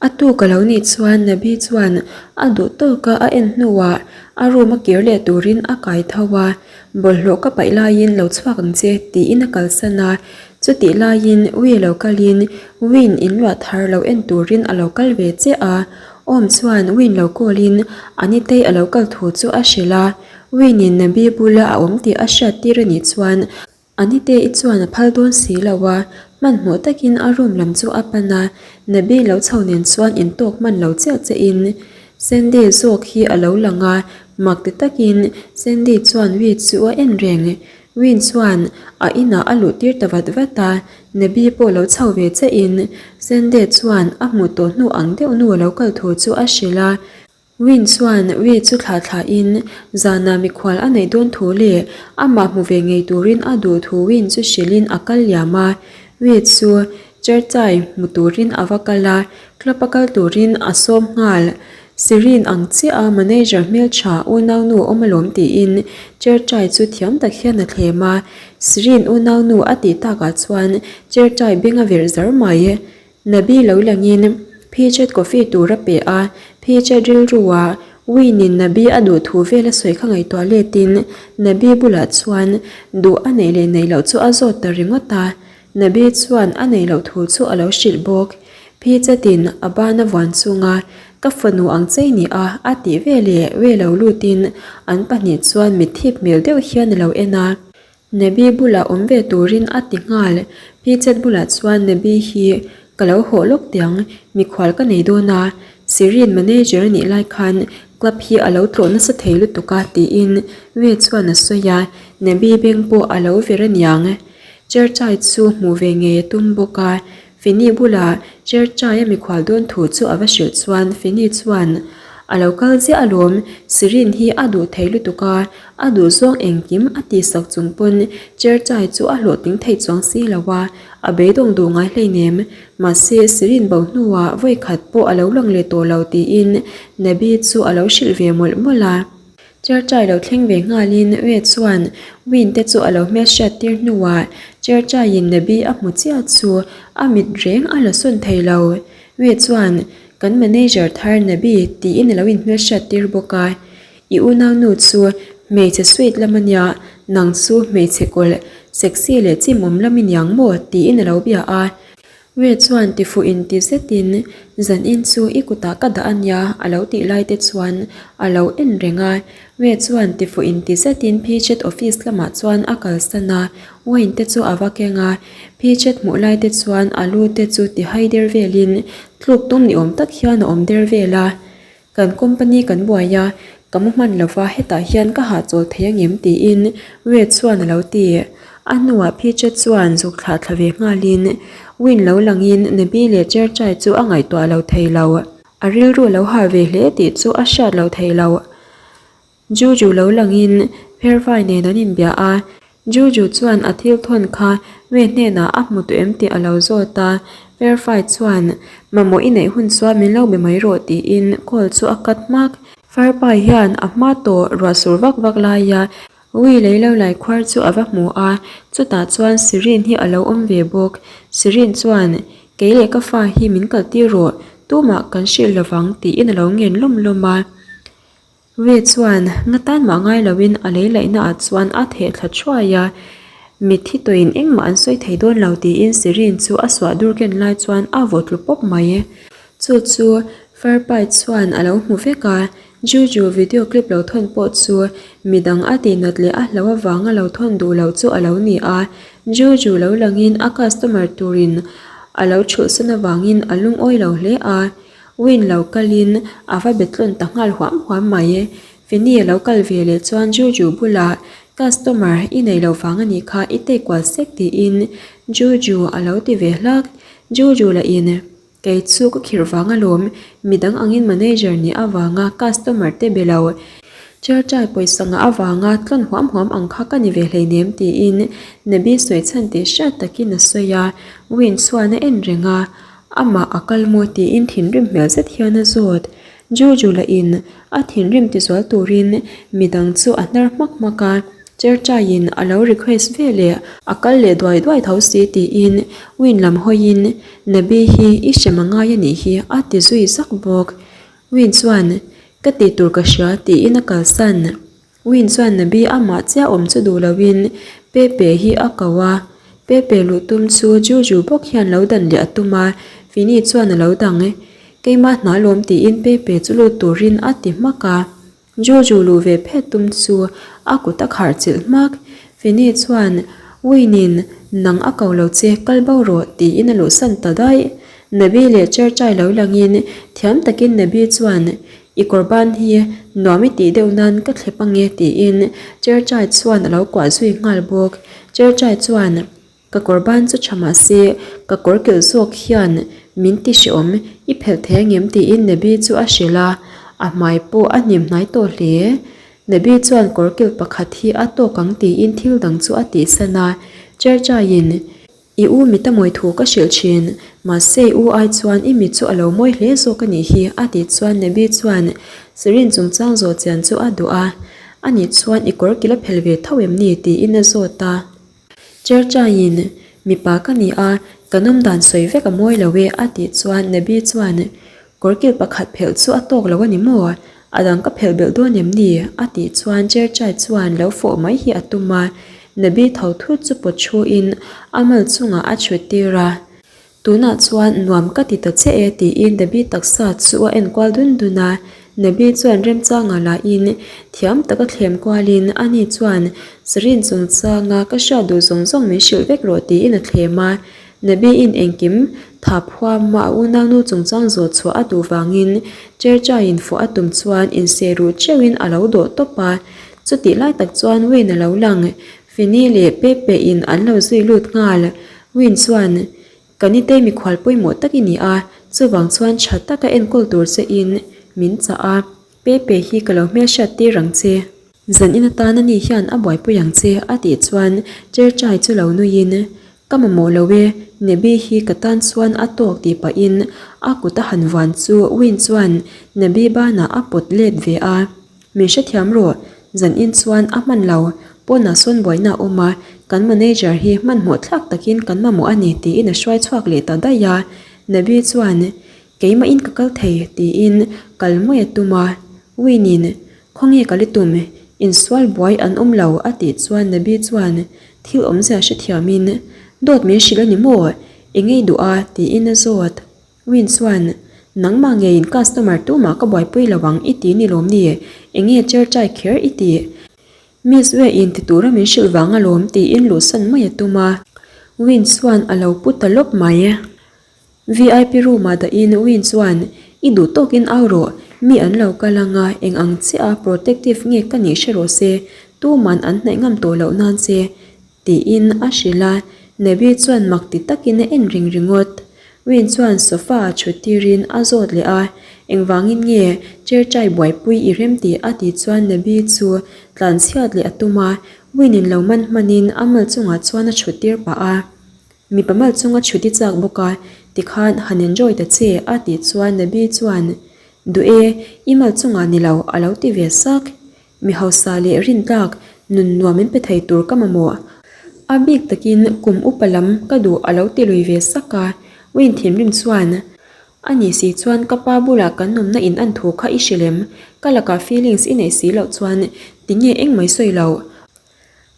A tuk a lo nih chuan Nabi chuan a duh tawka a en hnuah a room a kir leh turin a kai tho a, bawlhhlawh ka paih laiin lo chhuak ang che tiin a kalsan a, chutih laiin Wi lo kalin Win in luah thar lo en turin a lo kal ve chiah a, Awm chuan Win lo call in Anitei a lo kal thu chu a hrilh a, Win in Nabi bula a awm tih a hriat tir a nih chuan Anite-i chuan a phal dawn si lo a, hmanhmawh takin a room lam chu a pan a, Nabi lo chho nen chuan intawk hman lo chiah chiahin Sandy zawk hi a lo lang a, mak ti takin Sandy chuan Win chu a en reng. Win chuan a inah a luh tir ta vat vat a, Nabi pawh lo chho ve chiahin Sandy chuan a hmuh tawh hnu ang deuh nu a lo kal thu chu a hrilh a, Win chuan Wee chu thlah thlahin zanah mikhual a neih dawn thu leh amah hmu ve ngei turin a duh thu Win chu hrilhin a kal liam a. Wee chu Cherchai hmu turin a va kal a, club a kal turin a sawm nghal. Sirin ang chiah a manager hmeltha unaunu awm alawm tiin Cherchai chu thiam tak hian a thlem a. Sirin unaunu a tih takah chuan Cherchai beng a verh zar mai. Nabi lo langin Phichet coffee tur a pe a, Phichet rilru-ah Win-in Nabi a duh thu vel a sawi kha ngaihtuah letin Nabi bulah chuan duh a neih leh neih loh chu a zawt ta ringawt a, Nabi chuan a neih loh thu chu a lo hrilh bawk. Phichetin a ban a vuan chunga ka fanu ang chei ni a a tih veleh we lo lutin an pahnih chuan mitthip hmel deuh hian a lo en a. Nebi bulah awm ve turin a ti nghal. Pichet bulah chuan Nebi hi ka lo hawh lawk tiang, mikhual ka nei dawn a, Sirin manager a nih lai khan club hi a lo tlawh nasa thei lutuk a tiin Wei chuan a sawi a, Nebi beng pawh a lo ver aniang. Cherchai chu hmuh ve ngei a tum bawk a, Fini bula Cherchaia mikhual dawn thu chu a va hrilh chuan Fini chuan, A lo kal ziah alawm, Sirin hi a duh thei lutuk a, a duh zawng engkim a tihsak chung pawn Cherchai chu a hlawhtling thei chuang si lo a, a beidawng duh ngai hleinem. Mahse, Sirin bo hnuah vawi khat pawh a lo lang leh tawh lo tiin Nabi chu a lo hrilh ve mawlh mawlh a. Cherchai lo thleng ve nghalin Wei chuan Win te chu a lo hmelhriat tir hnuah Cherchaiin Nabi a hmu chiah chu a mit reng a la sawn thei lo. Wei chuan Kan manager thar Nabi tiin a lo inhmelhriat tir bawk a, I unaunu chu hmeichhe sweet lam a nia, nang chu hmeichhe kawlh sexy leh chimawm lam i niang maw? tiin a lo bia a. Wei chuan tifuh in ti zetin zan in chu i kutah ka dah a nia a lo tih lai te chuan a lo en reng a. Wei chuan tifuh in ti zetin Phichet office lamah chuan a kalsan a, wine te chu a va keng a. Phichet hmuh lai te chuan a lu te chu ti hai der velin tluk tum ni awm tak hian a awm der vel a. Kan company kan buai a, ka mu hman lova hetah hian ka hahchawl thei angem tiin Wade chuan a lo ti. A hnuah Phiche chuan zuk thlah thla ve nghalin Win lo langin Nabi leh Cherchai chu a ngaihtuah lo thei lo. A rilru a lo hah ve hle tih chu a hriat lo thei lo. Juju lo langin Phervai nen an inbia a, Juju chuan a thil thawn kha Wei hnenah a hmu tawh em tih a lo zawt a, Fairfai chuan mamawh i neih hun chuan min lo be mai rawh tiin call chu a cut hmak. Farpai hian a hma tawh ruah sur vak vak laia Wei lei lo lai khuar chu a va hmu a, chutah chuan Sirin hi a lo awm ve bawk. Sirin chuan kei leh ka fa hi min kaltir rawh, tumah kan hrilh lovang tiin a lo ngen lawm lawm a. Wei chuan nga tan mah ngai loin a lei laihna ah chuan a theh thla thuai a, mitthi tawhin engmah an sawi thei dawn lo tiin Sirin chu a suah dur ken lai chuan a vaw tlu pawp mai. Chu chu Farpai chuan a lo hmu vek a, Juju video clip lo thawn pawh chu midang a tihnat leh a hlo avanga lo thawn duh loh chu a lo ni a, Juju lo langin a customer turin a lo chhulhsan avangin a lungawi lo hle a. Win lo kalin a va be tlawn ta nghal huam huam mai. Fini a lo kal ve leh chuan Juju bulah customer i nei lo vang a nih kha i take kual sek tiin Juju a lo ti ve hlak. Juju lah in kei chu ka khirh vang alawm, midang angin manager nih avanga customer te be lo. Churchai pawisa ngah avanga tlawn huam huam ang kha ka ni ve hleinem tiin Nabi sawi chhan tih hriat takin a sawi a, Win chuan a en reng a. Amah a kal maw tiin thinrim hmel zet hian a zawt. Juju lah in a thinrim tizual turin midang chu a hnar hmak hmak a. Cherchaiin a lo request ve leh a kal leh duai duai tho si tiin Win lam hawiin Nabi hi i hrem a ngai a nih hi a ti zui zak bawk. Win chuan Ka tih tur ka hria tiin a kalsan. Win chuan Nabi amah chiah awm chu duh loin Pepe hi a ko a, Pepe luh tum chu Juju bawk hian lo dan leh a tum a, Fini chuan a lo dang. Keimah hna lawm tiin Pepe chu lut turin a ti hmak a, Juju luh ve phet tum chu a kut a kharh chilh hmak. Fini chuan Win-in nang a ko lo che kal bo rawh tiin a luhsan ta daih. Nabi leh Cherchai lo langin thiam takin Nabi chuan I kawr ban hi nuam i tih deuh nan ka thlep ange tiin Cherchai chuan a lo kuah zui nghal bawk. Cherchai chuan, Ka kawr ban chu tha mah se, ka kawr kilh zawk hian min ti hrehawm, i phelh thei angem tiin Nabi chu a hrilh a, a hmai pawh a hnim hnai tawh hle. Nabi chuan kawr kilh pakhat hi a tawk ang tiin thil dang chu a tihsan a. Cherchaiin. I u mit a mawi thu ka hrilh thin, mahse i u ai chuan i mit chu a lo mawi hle zawk a nih hi, a tih chuan Nebi chuan Serene chungchang zawh chian chu a duh a, a nih chuan i kawr kil a phel ve tho em ni? tiin a zawt a. Cherchaiin, Mipa ka ni a, ka nawm dan sawi vek a mawi lo e, a tih chuan Nebi chuan Kawrkilh pakhat phelh chu a tawk lo a ni maw? A dang ka phelh belh dawn em ni? A tih chuan Cherchai chuan lo fawh mai hi a tum a, Nabi tho thut chu pawt thuin a mal chungah a chhut tir a. Tunah chuan nuam ka ti ta che e tiin Nabi taksa chu a enkual dun dun a. Nabi chuan remchanga lahin thiam taka thlem kualin ani chuan Serene chungchanga ka hriat duh zawng zawng min hrilh vek rawh tiin a thlem a. Nabiin engkim tha phuama a unaunu chungchang zawh chhuah a duh vangin Cherchaiin fawh a tum chuan inseh ruh teuhin a lo dawh tawp a. Chutih lai tak chuan Wayne a lo lang. Fini leh Pepe in an lo zui lut nghal. Wayne chuan, Ka nitei mikhual pawimawh tak i ni a, chuvang chuan tha taka enkawl tur che in min chah a, Pepe hi ka lo hmelhriat tir ang che. Zan in atan ani hian a buaipui ang che a tih chuan Cherchai chu lo nuiin, Ka mamawh lo e, Nebi hi ka tan chuan a tawk tih pahin a kut a han vuan chu Win chuan Nebi banah a pawt let ve a. Min hrethiam rawh, zan in chuan a hman lo, pawnah sawn buaina a awm a, kan manager hi hmanhmawh thlak takin kan mamawh a ni tiin a hruai chhuak leh ta daih a. Nebi chuan, Keimah in ka kal thei tiin kal mai a tum a, Win in, Khawnge ka li tum, insual buai an awm lo a tih chuan Nabi chuan thil awmzia hrethiam in, Dawt min hrilh a ni maw? Eng ei duh a? tiin a zawt. Win chuan, Nangmah ngeiin customer tumah ka buaipui lo ang i ti ni lawm ni? Eng nge chair chai kher i tih? Miss Wei in ti tura min hrilh vang alawm tiin luhsan mai a tum a. Win chuan a lo pu ta lawp mai. Vip room ah dahin Win chuan, I duh tawkin au rawh, mi an lo kal anga eng ang chiah a protective nge ka nih hre rawh se, tuman an hnaih ngam tawh loh nan che, tiin a hrilh a. Nebi chuan mak ti takin a en ring ringawt. Win chuan sofa ah thut tirin a zawt leh a, Engvangin nge chair chai buaipui i rem tih a tih chuan Nebi chu tlanchhiat leh a tum a, Win in lo man hmanin a mal chungah chuan a thut tir pah a. Mipa mal chunga chhut i chak bawk a, tikhan han enjoy ta che a tih chuan Nabi chuan, Duh e, i mal chungah ni lo a lo ti ve sak. Mi hausa leh rintlak nun nuam min pe thei tur ka mamawh. A bik takin kum upa lam ka duh a lo ti lui ve sak a, Win thinrim chuan, A nih si chuan ka pa bulah kan awmna in an thu kha i hrilh em? Ka lakah feelings i neih si loh chuan tinge engmah i sawi loh?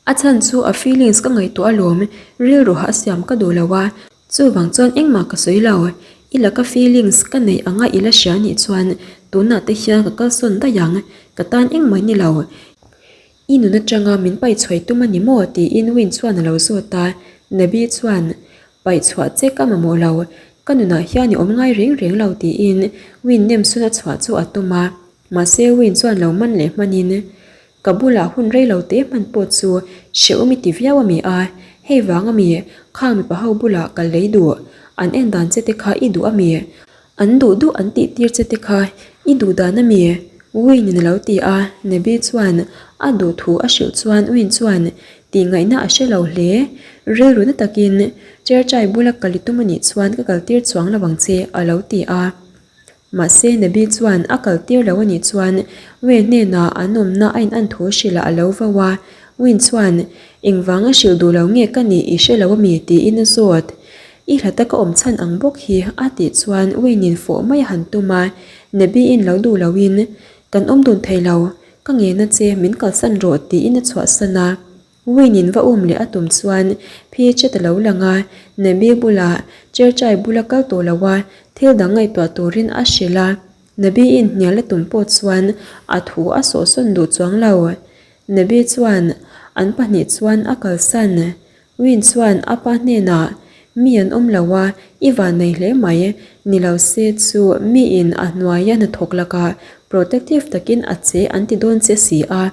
A chhan chu a feelings ka ngaihtuah alawm, rilru hah siam ka duh lo a, chuvang chuan engmah ka sawi lo. I laka feelings ka neih anga i la hria nih chuan tunah te hian ka kalsawn daih ang, ka tan engmah ni lo. I nun atanga min paihchhuai tum a ni maw? tiin Win chuan a lo zawt a, Nabi chuan, Paihchhuah che ka mamawh lo, ka nunah hian i awm ngai reng reng lo tiin Win nem sun a chhuah chu a tum a, mahse Win chuan lo man leh hmanin, Ka bulah hun rei lo te hman pawh chu hrehawm i ti viau a mi a, hei vang a mi, khang mipa ho bulah ka lei duh, an en dan che te kha i duh a mi, an duh duh an tih tir che te kha i duh dan a mi? Win in a lo ti a, Nebi chuan a duh thu a hrilh chuan Win chuan tih ngaihna a hre lo hle, rilru na takin Cherchai bula kal i tum a nih chuan ka kal tir chuang lo ang che a lo ti a. Mahse Nabi chuan a kal tir lo a nih chuan Wei hnenah an awmna a in an thu hrilh ah a lo vo a. Win chuan, Engvanga hrilh duh lo nge ka nih i hre lo ami? tiin a zawt. I hlata ka awm chhan ang bawk hi a tih chuan Win-in fawh mai a han tum a, Nabi-in lo duh loin, Kan awm dun thei lo, ka ngena che min kalsan rawh tiin a chhuahsan a. Win-in va um leh a tum chuan Phichet a lo lang a, Nabi bulah Cherchai bula kal tawh lo a, thil dang ngaihtuah turin a hrilh a. Nabi-in hnial a tum pawh chuan a thu a sawhsawn duh chuang lo. Nabi chuan an pahnih chuan a kalsan. Win chuan a pa hnenah, Mi an awm lo a, i van nei hle mai. Ni lo se chu miin a hnuaia hnathawk lakah protective takin a che an ti dawn che si a.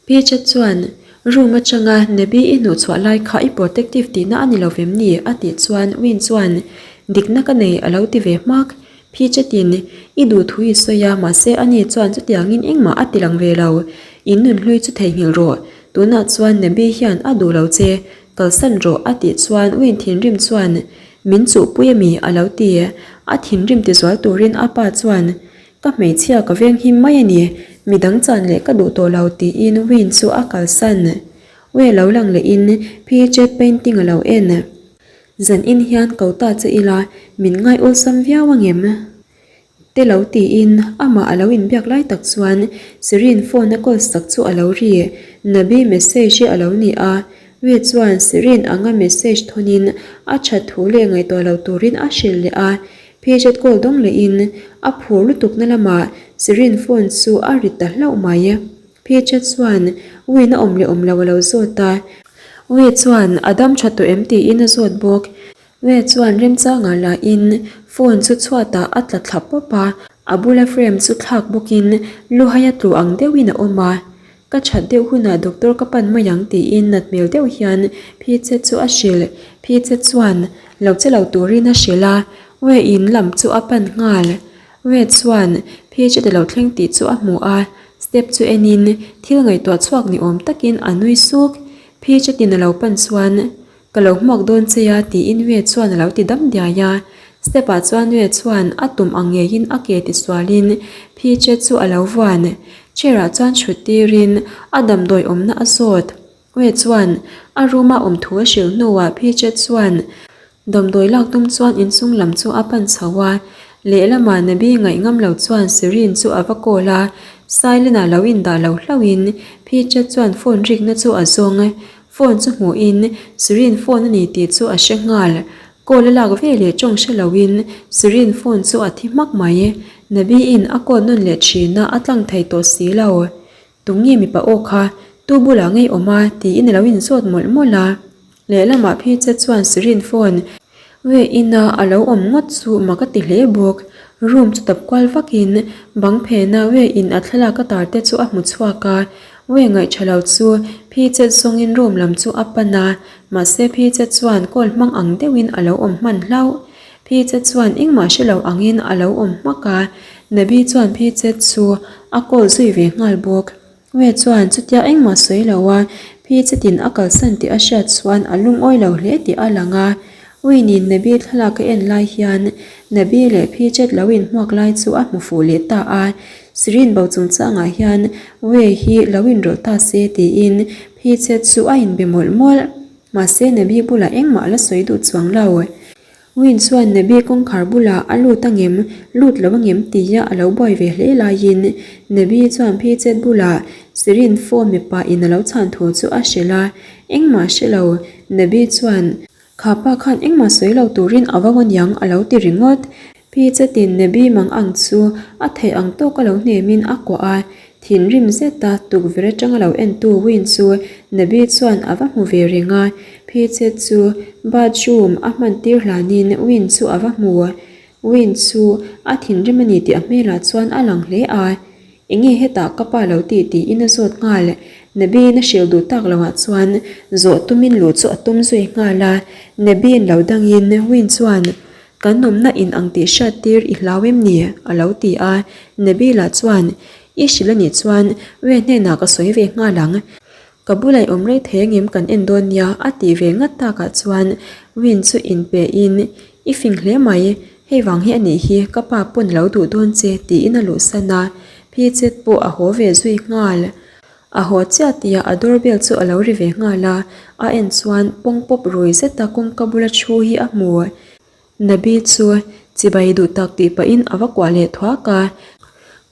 Peter chuan, Room atanga Nabi i hnuhchhuah lai kha i protective tihna a ni lo vem ni? a tih chuan Win chuan, Dikna ka nei a lo ti ve hmak. Phichetin, I duh thu i sawi a, mahse ani chuan chutiangin engmah a ti lang ve lo. In nunhlui chu theihnghilh rawh. Tunah chuan Nabi hian a duh lo che, kalsan rawh a tih chuan Win thinrim chuan, Min chuhpui ami? a lo ti. A thinrim tizual turin a pa chuan, Ka hmeichhia ka venghim mai a ni, midang chan leh ka duh tawh lo tiin Win chu a kalsan. Wei lo lang lehin Phichet painting a lo en. Zan in hian ko ta che ila min ngai awlsam viau angem? Te lo tiin amah a lo inbiak lai tak chuan Serene phone a call sak chu a lo ri. Nabi message hi a lo ni a, Wee chuan Serene anga message thawnin a that thu leh ngaihtuah lo turin a hrilh leh a. Phichet call dawng lehin a phur lutukna lamah Serene phone chu a ri ta hlauh mai. Phichet chuan Win a awm leh awm lo a lo zawt a. Wee chuan a dam tha tawh em tiin a zawt bawk. Wee chuan remchangah lahin phone chu chhuatah a tla thla pawp a, a bula frame chu thlak bawkin luhai a tlu ang deuhin a awm a. Ka that deuh hunah doctor ka pan mai ang tiin nat hmel deuh hian Phichet chu a hrilh. Phichet chuan lo che lo turin a hrilh a, Wee in lam chu a pan nghal. Wee chuan Phichet a lo thleng tih chu a hmu a, Step chu enin thil ngaihtuah chhuak ni awm takin a nui suk. Phichatin a lo pan chuan, Ka lo hmuak dawn che a tiin Yue chuan a lo ti dam diai a. Step ah chuan Yue chuan a tum ang ngeiin a ke tisualin Phicha chu a lo vuan. Chair ah chuan thut tirin a damdawi awmna a zawt. Yue chuan a room a awm thu a hrilh hnuah Phicha chuan Damdawi lak tum chuan inchung lam chu a pan chho a, lehlamah Nabi ngaih ngam lo chuan Serene chu a va call a, Silent ah lo indah lo hlauhin Phichet chuan phone rikna chu a zawng. Phone chu hmuhin Serene phone a ni tih chu a hre nghal. Call a lak ve leh tawng hre loin Serene phone chu a thi hmak mai. Nabi in a call nawn leh thin a, a tlang thei tawh si lo. Tunge mipa aw kha tu bulah ngei awm a tiin a lo inzawt mawlh mawlh a. Lehlamah phei che chuan Serene phone nge ina a lo awm ngawt chu mak a ti hle bawk. Room chu tap kual vakin bang phena nge in a thlalak a tar te chu a hmu chhuak a. Nge ngaihṭha lo chu phei chet zawngin room lam chu a pan a, mahse phei che chuan call hmang ang deuhin a lo awm hman hlauh. Phei che chuan engmah hre lo angin a lo awm hmak a, Nabi chuan phei che chu a call zui ve nghal bawk. Nge chuan chutia engmah sawi lo a, phi chitin a kalsan tih a hriat chuan a lungawi lo hle tih a lang a. Win-in Nabi thlalak a en lai hian Nabi leh phi chet lo inhmuak lai chu a hmu fuh leh ta a. Sirin bo chungchangah hian Wei hi lo inrawlh ta se tiin phi chet chu a inbe mawlh mawlh. Mahse Nabi bulah engmah a la sawi duh chuang lo. Win chuan Nabi kawngkhar bulah a lut angem, lut lo angem tia a lo buai ve hle laiin Nabi chuan Phichet bulah Sirin phone mipa in a lo chhan thu chu a hrilh a, engmah hre lo, Nabi chuan kha pa khan engmah sawi lo turin a vau aniang a lo ti ringawt. Phichetin Nabi mang ang chu a theih ang tawk a lo hnemin a kuah a, Thinrim zeta tukverh atanga lo entu Win chu Nabi chuan a va hmu ve reng a, Phiche chu bathroom a hman tir hlanin Win chu a va hmu. Win chu a thinrim a ni tih a hmelah chuan a lang hle a, Enge hetah ka pa lo tih tiin a zawt nghal. Nabi-in a hrilh duh tak loah chuan zawh tumin luh chu a tum zui nghal a, Nabi-in lo dangin Win chuan Kan awmna in ang tih hriat tir i hlau em ni? a lo ti a. Nabila chuan, I hrilh a nih chuan Wei hnenah ka sawi ve nghal ang. Ka bulah i awm rei thei angem kan en dawn nia a tih ve ngat takah chuan Win chu inpe in, I fing hle mai, hei vang hi a nih hi ka pa pawn lo duh dawn che tiin a luhsan a. Phichet pawh a haw ve zui nghal. A haw chiah tihah a doorbell chu a lo ri ve nghal a, a en chuan pawng pawp rui zeta kawngka bula thu hi a hmu. Nabi chu chibai duh tak tih pahin a va kuah leh thuak a,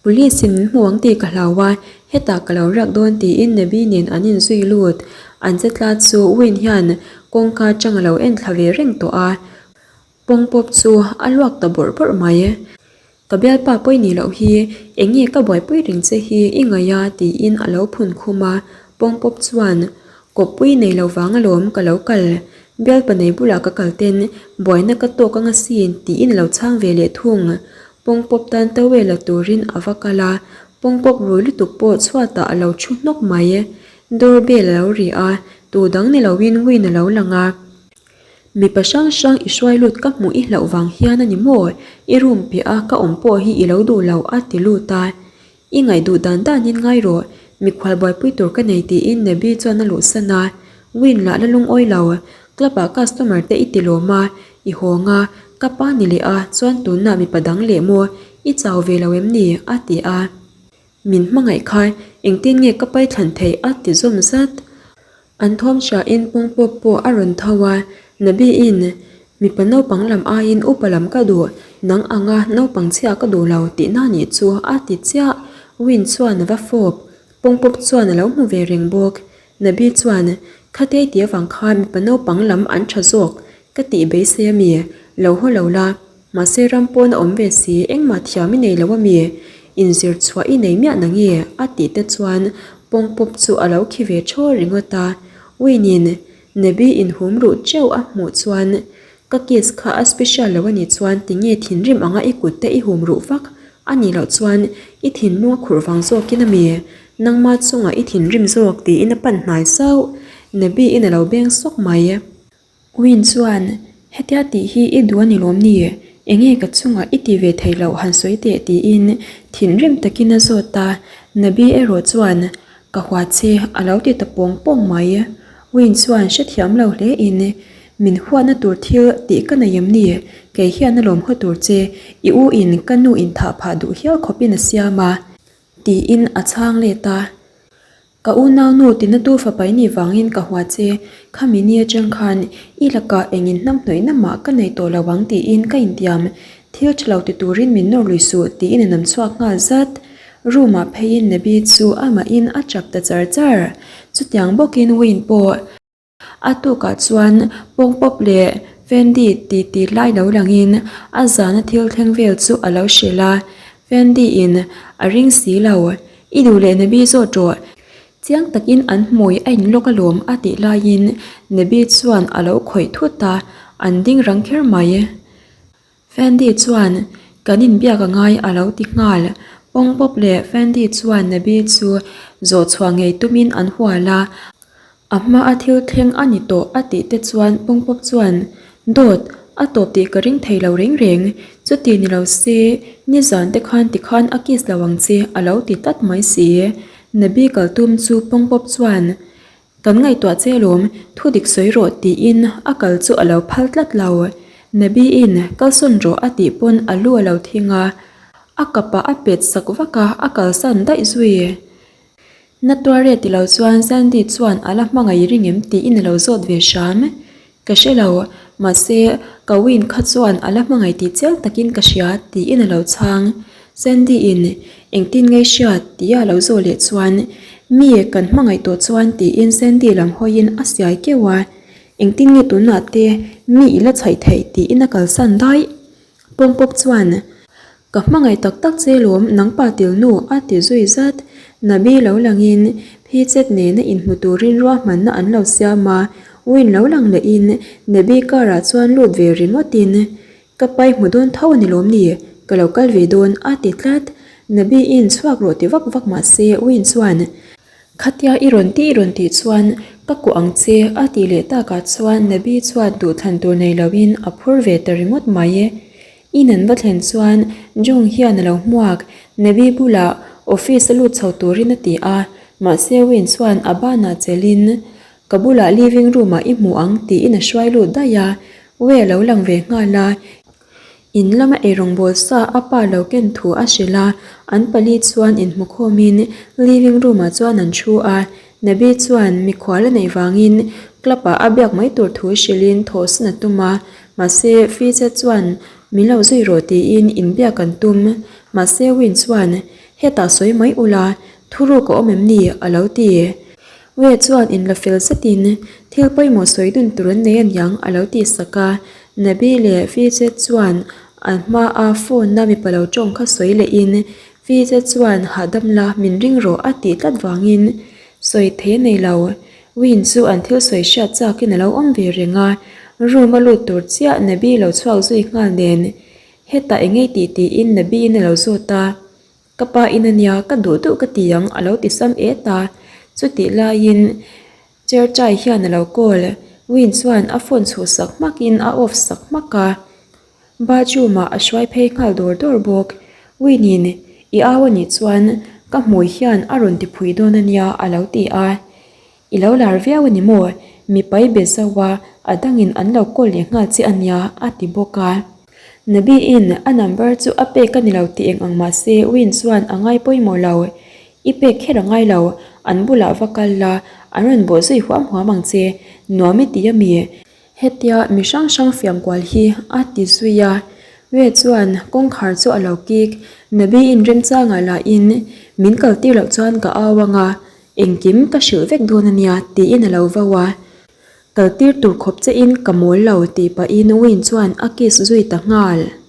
Police in min hmu ang tih ka hlau a, hetah ka lo riak dawn tiin Nabi nen an inzui lut. An che tla chu Win hian kawngka atang a lo en thla ve reng tawh a, pawng pawp chu a luak ta bawrh bawrh mai. Ka bialpa pawi nih loh hi eng nge ka buaipui reng che hi i ngaih a tiin a lo phun khum a, pawngpawp chuan kawppui nei lo vang alawm ka lo kal, bialpa nei bulah ka kal ten buaina ka tawk anga sin tiin a lo chhang ve leh thung. Pawngpawp tan towel la turin a va kal a, pawngpawp rui lutuk pawh chhuatah a lo thu hnawk mai. Door bell a lo ri a, tu dang ni loin win a lo lang a. Mipa hrang hrang i hruai lut ka hmuh i hlauh vang hian a ni maw? I room piah a ka awm pawh hi i lo duh lo a ti lut a. I ngaih duh dan danin ngai rawh, mikhual buaipui tur ka nei tiin Nebi chuan a luhsan a. Win lah la lungawi lo, club ah customer te i ti lawm a, i hawng a, ka pa ni leh a, chuan tunah mipa dang leh maw? I chau ve lo em ni? a ti a. Min hmangaih kha engtin nge ka pai thlan theih a ti zawm zat. An thawm hriain pawngpawp pawh a rawn tho a, Nabiin, Mipa naupang lam aiin upa lam ka duh, nang anga naupang chhia ka duh lo tihna nih chu a ti chiah. Win chuan a va fawp, pawngpawp chuan a lo hmu ve reng bawk. Nabi chuan, Khatei tih avang khan mipa naupang lam an tha zawk ka tih beisei a mi, lo haw lo la. Mahse ram pawn a awm ve si, engmah thiam i nei lo a mi? Inzir chhuah i nei miah na nge? A tih te chuan pawngpawp chu a lo khi ve thaw ringawt a. Win-in Nebi inhum ruh teuh a hmuh chuan ka kiss kha a special lo a nih chuan tinge thinrim anga i kut te i hum ruh vak a nih loh chuan i thinlung a khurh vang zawkin a mi? Nangma chungah i thinrim zawk tiin a pan hnai sauh. Nebi-in a lo beng sawk mai. Win chuan, Hetia tih hi i duh a ni lawm ni? Enge ka chungah i ti ve thei loh han sawi teh tiin thinrim takin a zawt a. Nabi erawh chuan, Ka hua che a lo ti ta pawng pawng mai. Win chuan hrethiam lo hle in, Min huatna tur thil tih ka nei em ni? Kei hian a lawm haw tur che, i u in ka nu in thah phah duh hial khawpin a siam a. Tiin a chhang let a. Ka unaunu tinatu fapa i nih vangin ka hua che, khami ni atang khan i lakah engin hnamhnawihna mah ka nei tawh lo ang tiin ka intiam, thil tha lo ti turin min nawr lui suh tiin a nam chhuak nghal zat. Room ah pheiin Nabi chu amahin a tap ta char char. Chutiang bawkin Wayne pawh. A tukah chuan pawngpawp leh Fendi ti ti lai lo langin a zana thil thleng vel chu a lo hrilh a, Fendi-in a ring si lo. I duh leh Nabi zawt rawh. Chiang takin an hmui a inlawk alawm a tih laiin Nabi chuan a lo khawih thut a, an ding rang kher mai. Fendi chuan kan inbiak a ngai a lo ti nghal. Pawngpawp leh Fendi chuan Nabi chu zawh chhuah ngei tumin an hual a. A hma a thil thleng a ni tawh a tih te chuan pawngpawp chuan, Dawt, a tawp tih ka ring thei lo reng reng, chuti ni lo se, nizan te khan tikhan a kiss lo ang che a lo ti tlat mai si. Nabi kal tum chu pawngpawp chuan, Kan ngaihtuah che alawm, thu dik sawi rawh tiin a kal chu a lo phal tlat lo. Nabi-in kalsawn rawh a tih pawn a lu a lo thing a, a kapah a pet sak vak a, a kalsan daih zui. Na tuar e ti lo chuan Sandy chuan a la hmangaih ring em tiin a lo zawt ve hram. Ka hre lo, mahse ka win kha chuan a la hmangaih tih chiang takin ka hria tiin a lo chhang. Sandy in engtin nge hriat tia a lo zawh leh chuan mi kan hmangaih tawh chuan tiin Sandy lam hawiin a siai keuh a. Engtin nge tunah te mi i la chhaih theih tiin a kalsan daih. Pawngpawp chuan Ka hmangaih tak tak che lawm nangpa tilnu a ti zui zat. Nabi lo langin Phichet nena inhmu turin ruahmanna an lo siam a, Win lo lang lehin Nabi car ah chuan lut ve ringawtin Ka pai hmu dawn tho a ni lawm ni? Ka lo kal ve dawn a ti tlat. Nabi in chhuak rawh ti vak vak mah se Win chuan Khatia i rawn tih i rawn tih chuan ka kuah ang che a tih leh takah chuan Nabi chuan duhthlan tur nei loin a phur ve ta ringawt mai. In an va thlen chuan Jung hian a lo hmuak, Nabi bulah office a lut chho turin a ti a, mahse Win chuan a banah chelhin ka bulah living room ah i hmu ang tiin a hruai lut daih a, Wei a lo lang ve nghal a. In lama eirawngbawl sa a pa lo ken thu a hrilh a, an pali chuan inhmukhawmin living room ah chuan an thu a. Nabi chuan mikhual a neih vangin club ah a biak mai tur thu hrilhin thawhsan a tum a, mahse Fiza chuan min lo zui rawh tiin inbiak an tum. Mahse Win chuan hetah sawi mai ula, thuruk a awm em ni? a lo ti. Wei chuan inla fel zetin thil pawimawh sawi dun tur an nei aniang a lo tih sak a, Nabi leh Vijay chuan an hmaa phone a mipa lo tawng kha sawi lehin Vijay chuan hahdam la min ring rawh a tih tlat vangin sawi thei a nei lo. Win chu an thil sawi hriat chakin a lo awm ve reng a, room a lut tur chiah Nabi lo chhuak zui nghal nen hetah engei tih tiin Nabi in a lo zawt a. Ka pa in ania, ka duh duh ka ti ang a lo ti sam et a. Chutih laiin Cherchai hian a lo call. Win chuan a phone chhuh sak hmakin a off sak hmak a. Bathroom ah a hruai phei nghal dawr dawr bawk. Win in, I au anih chuan ka hmui hian a rawn ti phui dawn ania a lo ti a. I lo lar viau a ni maw? Mipai be zauh a, a dangin an lo call leh nghal che a nia, a ti bawk a. Nabi-in a number chu a pek a ni lo tih eng ang mah se Win chuan a ngai pawimawh lo. I pek kher a ngai lo, an bulah va kal la, an rawn bawh zui huam huam ang che, nuam i ti a mi? Hetia mi hrang hrang fiam kual hi a ti zui a, Wei chuan kawngkhar chu a lo kik, Nabi-in remchangah lahin min kal tir loh chuan ka au ang a, Engkim ka hrilh vek dawn a nia tiin a lo vau a, kal tir tur khawp che in ka mawl lo tih pahin Wayne chuan a kiss zui ta nghal.